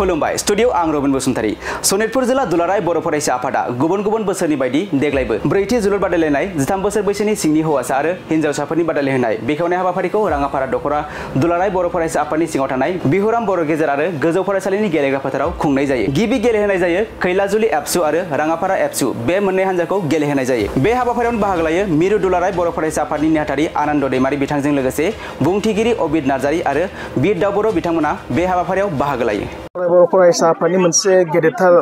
खुलुमबाय स्टुडियो आं रबिन बसुमतारी सनितपुर जिल्ला दुलाराय बर' फरायसा आफादा गुबुन गुबुन बोसोरनि बायदि देग्लायबो ब्रैथि जोलुर बादायलायनाय 13 बोसोर बैसोनि सिंनि हौवासा आरो हिन्जावसाफोरनि बादायलायनाय बेखेवनाय हाबाफारिखौ राङापारा दखरा दुलाराय बर' फरायसा आफादनि सिङाव थानाय बिहुराम बर' गेजेर आरो गोजौ फरायसालिनि गेलेग्रा फोथाराव खुंनाय जायो। गिबि गेलेहोनाय जायो खैलाजुलि एबसु आरो राङापारा एबसु बे मोननै हान्जाखौ गेलेहोनाय जायो। बे हाबाफारियाव बाहागो लायो मिरु दुलाराय बर' फरायसा आफादनि नेहाथारि आनन्द दैमारि बिथांजों लोगोसे बुंथिगिरि अबिद नार्जारि आरो बिर दावबर' बिथांमोना बे हाबाफारियाव बाहागो लायो। बर' फरायसा आफादनि मोनसे गेदेरथार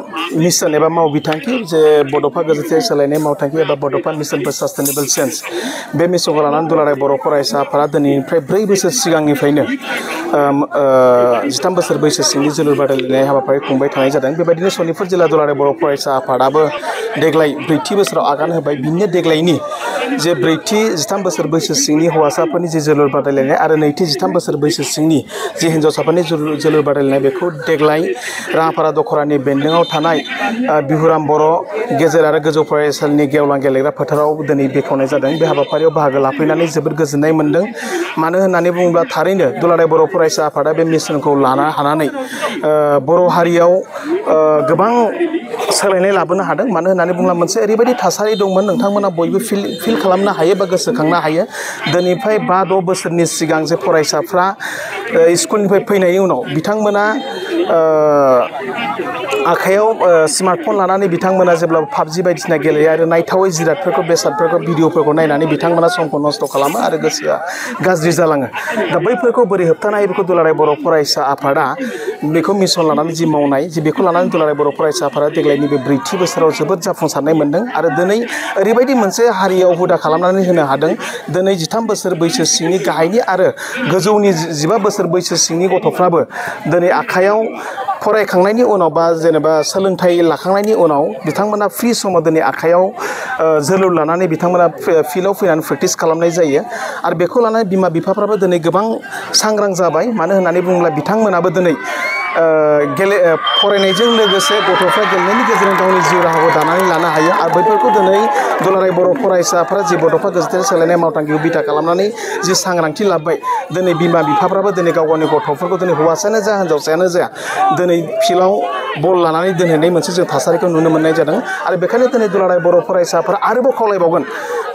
मिशन एबा मावबिथांखि जे बड'फा गोजोनथि सोलायनाय मावथांखि एबा बड'फा मिशन फर सास्टेनेबल चेन्ज बे मिशनखौ लानानै दुलाराय बर' फरायसा आफादा दिनैनिफ्राय 4 बोसोर सिगांनिफ्रायनो 13 बोसोर बैसो सिंनि जोलुर बादायलायनाय हाबाफारि खुंबाय थानाय जादों। बेबायदिनो सनितपुर जिल्ला दुलाराय बर' फरायसा आफादाबो देग्लाय 4थि बोसोराव आगान होबाय। बिनिनो देग्लायनि जे 13 बोसोर बैसो सिंनि हौवासाफोरनि जे जोलुर बादायलायनाय आरो नैथि 13 बोसोर बैसो सिंनि जे हिन्जावसाफोरनि जोलुर बादायलायनाय बेखौ देग्लाय राङापारा दखरानि बेन्दोङाव थानाय बिहुराम बर' गेजेर आरो गोजौ फरायसालिनि गेवलां गेलेग्रा फोथाराव दिनै बेखेवनाय जादों। बे हाबाफारियाव बाहागो लाफैनानै जोबोद गोजोननाय मोन्दों। मानो होननानै बुङोब्ला थारैनो दुलाराय बर' फरायसा आफादा बे मिशनखौ लानो हानानै बर' हारियाव गोबां सोलायनाय लाबोनो हादों। मानो होननानै बुङोब्ला मोनसे ओरैबायदि थासारि दंमोन, नोंथांमोना बयबो फिल खालामनो हायो बा गोसोखांनो हायो। दिनैफ्राय 5-6 बोसोरनि सिगां जे फरायसाफ्रा स्कुलनिफ्राय फैनायनि उनाव बिथांमोना आखायाव स्मार्टफन लानानै बिथांमोना जेब्ला पाबजि बायदिसिना गेलेयो आरो नायथावै जिरादफोरखौ बेसादफोरखौ भिडिअफोरखौ नायनानै बिथांमोना समखौ नस्थ' खालामो आरो गोसोआ गाज्रि जालाङो। दा बैफोरखौ बोरै होबथानो हायो बेखौ दुलाराय बर' फरायसा आफादा बेखौ मिशन लानानै जि मावनाय बेखौ लानानै दुलाराय बर' फरायसा आफादा देग्लायनि बे 4थि बोसोराव जोबोद जाफुंसारनाय मोन्दों आरो दिनै ओरैबायदि मोनसे हारियाव हुदा खालामनानै होनो हादों। दिनै 13 बोसोर बैसो सिंनि गाहायनि आरो गोजौनि 15 बोसोर बैसो सिंनि गथ'फ्राबो दिनै आखायाव फरायखांनायनि उनाव बा जेनेबा सोलोंथाइ लाखांनायनि उनाव बिथांमोना फ्रि समाव दिनै आखायाव जोलुर लानानै बिथांमोना फिल्डआव फैनानै प्रेक्टिस खालामनाय जायो आरो बेखौ लानानै बिमा बिफाफ्राबो दिनै गोबां सांग्रां जाबाय। मानो होननानै बुङोब्ला बिथांमोनाबो दिनै फरायनायजों लोगोसे गथ'फ्रा गेलेनायनि गेजेरजों गावनि जिउ राहाखौ दानानै लानो हायो आरो बैफोरखौ दिनै दुलाराय बर' फरायसाफोरा जि बड'फा गोजोनथायारि सोलायनाय मावथांखिखौ बिथा खालामनानै जि सांग्रांथि लाबाय, दिनै बिमा बिफाफ्राबो दिनै गाव गावनि गथ'फोरखौ दिनै हौवासायानो जा हिन्जावसायानो जा दिनै फिल्डआव बल लानानै दोनहैनाय मोनसे जों थासारिखौ नुनो मोननाय जादों आरो बेखायनो दिनै दुलाराय बर' फरायसाफोरा आरोबाव खावलायबावगोन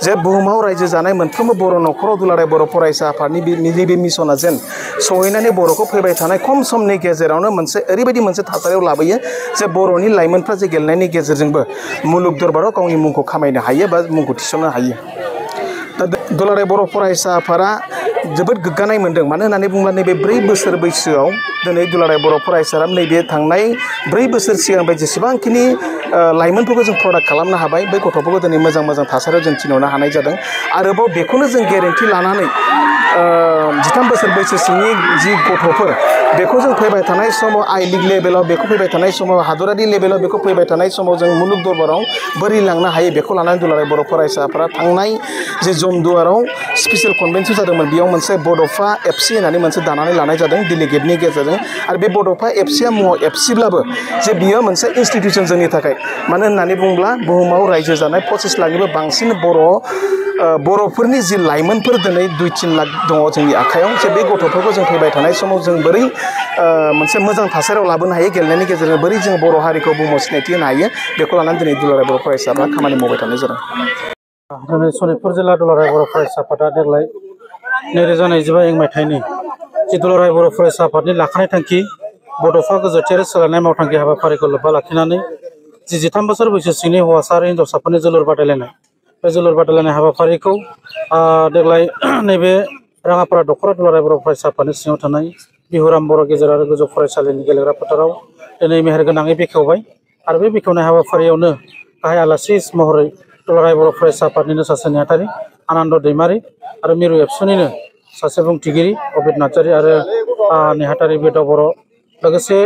जे बुहुमाव रायजो जानाय मोनफ्रोमबो बर' न'खराव दुलाराय बर' फरायसा आफादनि बे मिशना जेन सहैनानै बर'खौ फैबाय थानाय खम समनि गेजेरावनो मोनसे ओरैबायदि मोनसे थासारियाव लाबोयो जे बर'नि लाइमोनफ्रा जे गेलेनायनि गेजेरजोंबो मुलुग दरबाराव गावनि मुंखौ खामायनो हायो बा मुंखौ थिसननो हायो। दा दुलाराय बर' फरायसा आफादा जोबोद गोग्गानाय मोन्दों। मानो होननानै बुङोब्ला नैबे 4 बोसोर बैसोआव दिनै दुलाराय बर' फरायसाया नैबे थांनाय 4 बोसोर सिगांनिफ्राय जेसेबांखिनि लाइमोनफोरखौ जों प्रडाक्ट खालामनो हाबाय, बै गथ'फोरखौ दिनै मोजां मोजां थासारियाव जों थिनहरनो हानाय जादों। आरोबाव बेखौनो जों गेरेन्टि लानानै 13 बोसोर बैसो सिंनि जि गथ'फोर बेखौ जों फैबाय थानाय समाव आइ लिग लेभेलाव, बेखौ फैबाय थानाय समाव हादरारि लेभेलाव, बेखौ फैबाय थानाय समाव जों मुलुग दरबाराव बोरै लांनो हायो बेखौ लानानै दुलाराय बर' फरायसाफोरा थांनाय जे जमदुवाराव स्पेसियेल कनभेन्सन जादोंमोन, बेयाव मोनसे बड'फा एफसि होननानै मोनसे दानानै लानाय जादों डेलिगेटनि गेजेरजों। आरो बे बड'फा एफसिया मुङाव एफसिब्लाबो जे बियो मोनसे इन्सटिटिउसन जोंनि थाखाय। मानो होननानै बुङोब्ला बुहुमाव रायजो जानाय 25 लाखनिबो बांसिन बर'फोरनि जि लाइमोनफोर दिनै 2-3 लाख दङ जोंनि आखायाव। जे बे गथ'फोरखौ जों फैबाय थानाय समाव जों बोरै मोनसे मोजां थासारियाव लाबोनो हायो, गेलेनायनि गेजेरजों बोरै जों बर' हारिखौ बुहुमाव सिनायथि होनो हायो, बेखौ लानानै दिनै दुलाराय बर' फरायसाफ्रा खामानि मावबाय थानाय जादों। दिनै सनितपुर जिल्ला दुलाराय बर' फरायसा आफादा देग्लाय 2025 मायथाइनि जि दुलाराय बर' फरायसा आफादनि लाखानाय थांखि बड'फा गोजोनथायारि सोलायनाय मावथांखि हाबाफारिखौ लोब्बा लाखिनानै जि 13 बोसोर बैसो सिंनि हौवासा आरो हिन्जावसाफोरनि जोलुर बादायलायनाय, बे जोलुर बादायलायनाय हाबाफारिखौ देग्लाय नैबे राङापारा दखरा दुलाराय बर' फरायसा आफादनि सिङाव थानाय बिहुराम बर' गेजेर आरो गोजौ फरायसालिनि गेलेग्रा फोथाराव दिनै मेहेरगोनाङै बेखेवबाय। आरो बे बेखेवनाय हाबाफारियावनो गाहाय आलासि महरै दुलाराय बर' फरायसा आफादनिनो सासे नेहाथारि आनन्द दैमारि आरो मिरु एबसुनिनो सासे बुंथिगिरि अबिद नार्जारि आरो नेहाथारि बिर दावबर' लोगोसे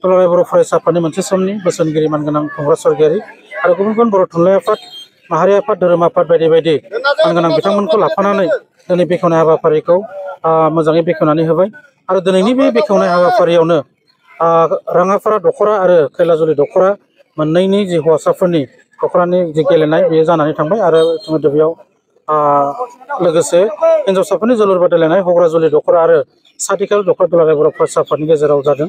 दुलाराय बर' फरायसा आफादनि मोनसे समनि बोसोनगिरि मानगोनां खुंग्रा सरगियारि आरो गुबुन गुबुन बर' थुनलाइ आफाद, माहारि आफाद, धोरोम आफाद बायदि बायदि मानगोनां बिथांमोनखौ लाफानानै दिनै बेखेवनाय हाबाफारिखौ मोजाङै बेखेवनानै होबाय। आरो दिनैनि बे बेखेवनाय हाबाफारियावनो राङापारा दखरा आरो खैलाजुलि दखरा मोननैनि जि हौवासाफोरनि दखरानि जि गेलेनाय बेयो जानानै थांबाय आरो जोङो बेयाव लोगोसे हिन्जावसाफोरनि जोलुर बादायलायनाय हग्राजुलि दखरा आरो साथिखाल दखरा दुलाराय बर' फरायसा आफादनि गेजेराव जादों।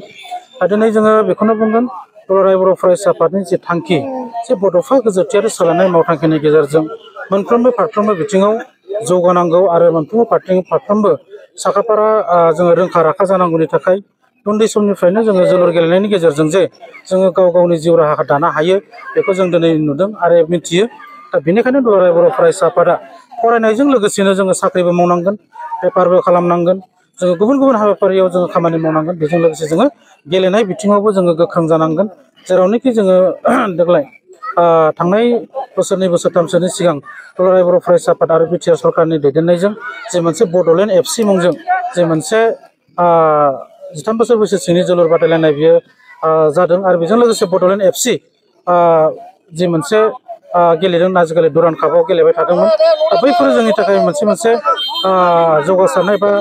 दा दिनै जोङो बेखौनो बुंगोन दुलाराय बर' फरायसा आफादनि जि थांखि जे बड'फा गोजोरथियारि सोलायनाय मावथांखिनि गेजेरजों मोनफ्रोमबो फारफ्रोमबो बिथिङाव जौगानांगौ आरो मोनफ्रोमबो फारफ्रोमबो साखाफारा जोङो रोंखा राखा जानांगौनि थाखाय उन्दै समनिफ्रायनो जोङो जोलुर गेलेनायनि गेजेरजों जे जोङो गाव गावनि जिउ राहाखौ दानो हायो बेखौ जों दिनै नुदों आरो मिथियो। दा बेनिखायनो दुलाराय बर' फरायसा आफादा फरायनायजों लोगोसेनो जोङो साख्रिबो मावनांगोन बेफारबो खालामनांगोन जोङो गुबुन गुबुन हाबाफारियाव जोङो खामानि मावनांगोन बेजों लोगोसे जोङो गेलेनाय बिथिङावबो जोङो गोख्रों जानांगोन जेरावनोखि जोङो देग्लाय थांनाय बोसोरनै बोसोरथामसोनि सिगां दुलाराय बर' फरायसा आफाद आरो बिटिआर सरकारनि दैदेननायजों जे मोनसे बड'लेण्ड एफसि मुंजों जे मोनसे 13 बोसोर बैसो सिंनि जोलुर बादायलायनाय बियो जादों आरो बेजों लोगोसे बड'लेण्ड एफसि जि मोनसे गेलेदों आजिखालि दुरान्ड कापआव गेलेबाय थादोंमोन बैफोरो जोंनि थाखाय मोनसे जौगासारनाय बा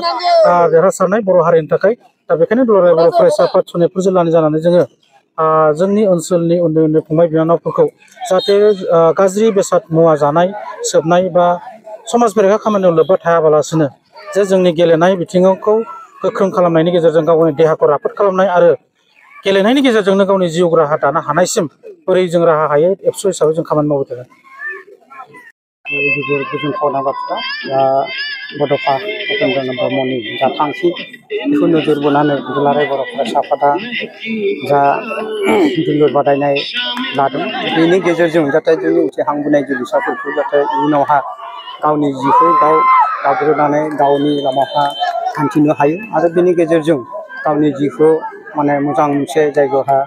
देरहासारनाय बर' हारिनि थाखाय दा बेखायनो दुलाराय बर' फरायसा आफाद सनितपुर जिल्लानि जानानै जोङो जोंनि ओनसोलनि उन्दै उन्दै फंबाय बिनानावफोरखौ जाहाथे गाज्रि बेसाद मुवा जानाय सोबनाय बा समाज बेरेखा खामानियाव लोब्बा थायाबालासिनो जे जोंनि गेलेनाय बिथिंखौ गोख्रों खालामनायनि गेजेरजों गावनि देहाखौ राफोद खालामनाय आरो गेलेनायनि गेजेरजोंनो गावनि जिउ राहा दानो हानायसिम बोरै जों राहा हायो एबसु हिसाबै जों खामानि मावबाय थागोन। गिदिर गोजोनथावना बाथ्रा दा बड'फा उपेन्द्र नाथ ब्रह्मनि जा थांखि बेखौ नोजोर बोनानै दुलाराय बर' फरायसा आफादा जा जोलुर बादायनाय लादों बेनि गेजेरजों जाहाथे जोंनि उथ्रिखांबोनाय जोलुरसाफोरखौ जाहाथे इयुनावहा गावनि जिउखौ गाव दाग्रोनानै गावनि लामाहा हान्थिनो हायो आरो बेनि गेजेरजों गावनि जिउखौ माने मोजां मोनसे जायगायावहा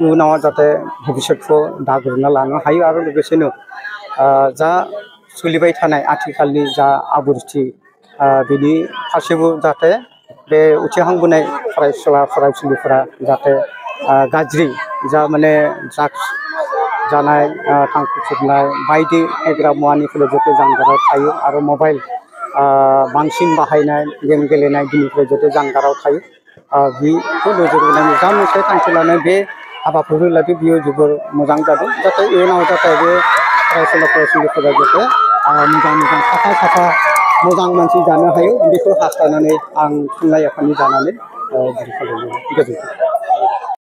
इयुनाव जाहाथे भबिष्यतखौ दाग्रोना लानो हायो आरो लोगोसेनो जा सोलिबाय थानाय आथिखालनि जा आब्रुथि बिनि फारसेबो जाहाथे बे उथ्रिखांबोनाय फरायसुला फरायसुलिफोरा जाहाथे गाज्रि जा माने ड्राग्स जानाय थांखु सोबनाय बायदि फेग्रा मुवानिफ्राय जाहाथे जानगाराव थायो आरो मबाइल बांसिन बाहायनाय गेम गेलेनाय बिनिफ्राय जाहाथे जानगाराव थायो बेखौ नोजोर होनानै जा मोनसे थांखि लानाय बे हाबाफारि लादों बियो जोबोर मोजां जादों जाहाथे इयुनाव जाहाथे बे फरायसुला फरायसुलिफोरा जाहाथे मोजां साफा मोजां मानसि जानो हायो बेखौ हास्थायनानै आं थुनलाइ आफादनि जानानै गोजोन्थों।